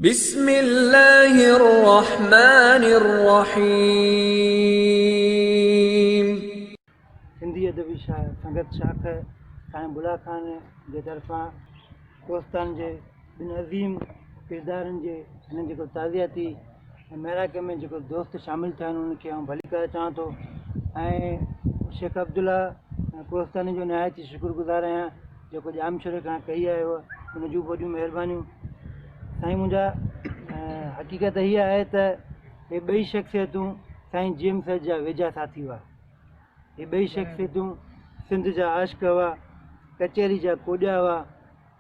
بسم الله الرحمن الرحيم. سنڌي ادبي سنگت شاخ سائين بلا خان جي طرفان ڪوهستان جي ٻن عظيم ڪردارن جي هن جيڪو تعزياتي ميڙاڪي ۾ جيڪو دوست شامل ٿيا آهن انهن کي آئون ڀليڪار چوان ٿو ۽ شيخ عبدالله ڪوهستاني جو نهايت ئي شڪر گذار آهيان جيڪو ڄامشوري کان ڪهي آيو آهي ان جون به وڏيون مهربانيون. سائين منهنجا حقيقت هيء آهي ته هي ٻئي شخصيتون سائين جي ايم سيد جا ويجها ساٿي هئا. هي ٻئي شخصيتون سنڌ جا عاشق هئا، ڪچهري جا ڪوڏيا هئا،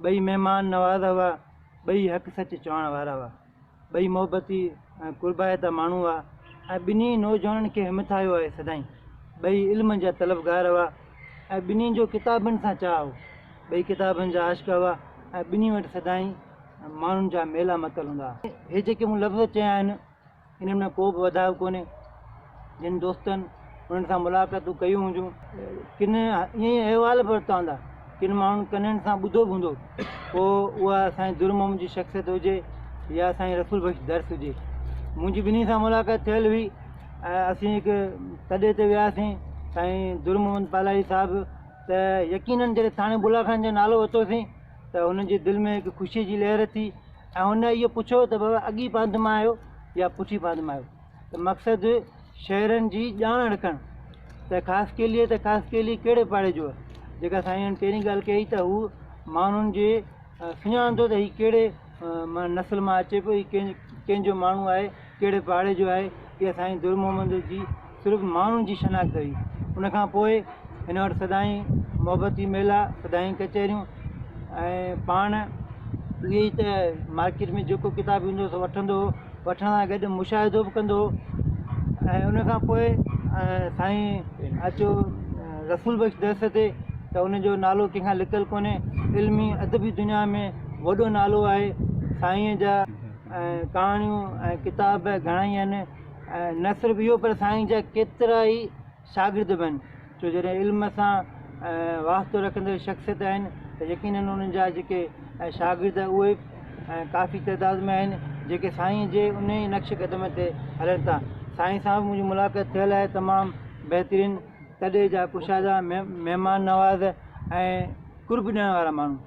ٻئي مهمان نواز هئا، ٻئي حق سچ چوڻ وارا هئا، ٻئي محبتي ۽ قربائتا ماڻهو هئا ۽ ٻنهي نوجوانن کي همٿايو آهي سدائين. ٻئي علم جا طلبگار هئا ۽ ٻنهي جو ڪتابن سان چاهه هو. ٻئي ڪتابن جا عاشق هئا ۽ ٻنهي وٽ سدائين ماڻهن جا ميلا متل هوندا هئا. هي جيڪي مون لفظ چيا آهن، انهن ۾ ڪو به وڌاء ڪونهي. جن دوستن انهن سان ملاقاتون ڪيون هونديون، ڪن ائين ئي احوال به ورتا هوندا، ڪن ماڻهن ڪنن سان ٻڌو به هوندو، پوء اها سائين در محمد جي شخصيت هجي يا سائين رسول بخش درس هجي. منهنجي ٻنهي سان ملاقات ٿيل هئي ۽ اسين هڪ تڏي تي وياسين، سائين در محمد پالاري صاحب ته يقينن جڏهن ٿاڻي بولا خان جو نالو ورتوسين ته هن جي دل ۾ هڪ خوشيء جي لهر ٿي ۽ هن اهو پڇيو ته بابا اڳي پانڌ مان آهيو يا پٺي پانڌ مان آهيو ته مقصد شهرن جي ڄاڻ رکڻ ته خاصخيلي ته خاصخيلي ڪهڙي پاڙي جو آهي جيڪا سائين هن پهرين ڳالهه ڪئي ته هو ماڻهن جي سڃاڻندو ته هي ڪهڙي نسل مان اچي پيو هي ڪنهن جو ماڻهو آهي ڪهڙي پاڙي جو آهي اها سائين در محمد جي صرف ماڻهن جي شناخت هئي ان کان پوء هن وٽ سدائين محبتي ميلا سدائين ڪچهريون ۽ پاڻ اهي ئي ته مارڪيٽ ۾ جيڪو ڪتاب ايندو سو وٺندو هو وٺڻ سان گڏ مشاهدو به ڪندو هو ۽ ان کان پوء سائين اچو رسول بخش درس تي ته ان جو نالو ڪنهن کان لڪل ڪونهي علمي ادبي دنيا ۾ وڏو نالو آهي سائين جا ڪهاڻيون ۽ ڪتاب گهڻا ئي آهن ۽ نه صرف اهو پر سائين جا ڪيترا ئي شاگرد به آهن ڇو جڏهن علم سان واسطو رکندڙ شخصيت آهن ته يقينن انهن جا جيڪي شاگرد اهي ڪافي تعداد ۾ آهن جيڪي سائين جي ان ئي نقش قدم تي هلن ٿا سائين سان به منهنجي ملاقات ٿيل آهي تمام بهترين تڏي جا ڪشادا مهمان نواز ۽ قرب ڏيڻ وارا ماڻهو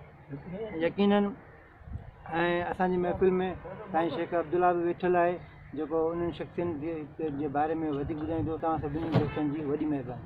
يقينن ۽ اسان جي محفل ۾ سائين شيخ عبدالله به ويٺل آهي جيڪو انهن شخصين جي باري ۾ وڌيڪ ٻڌائيندو. توهان سڀني دوستن جي وڏي مهرباني.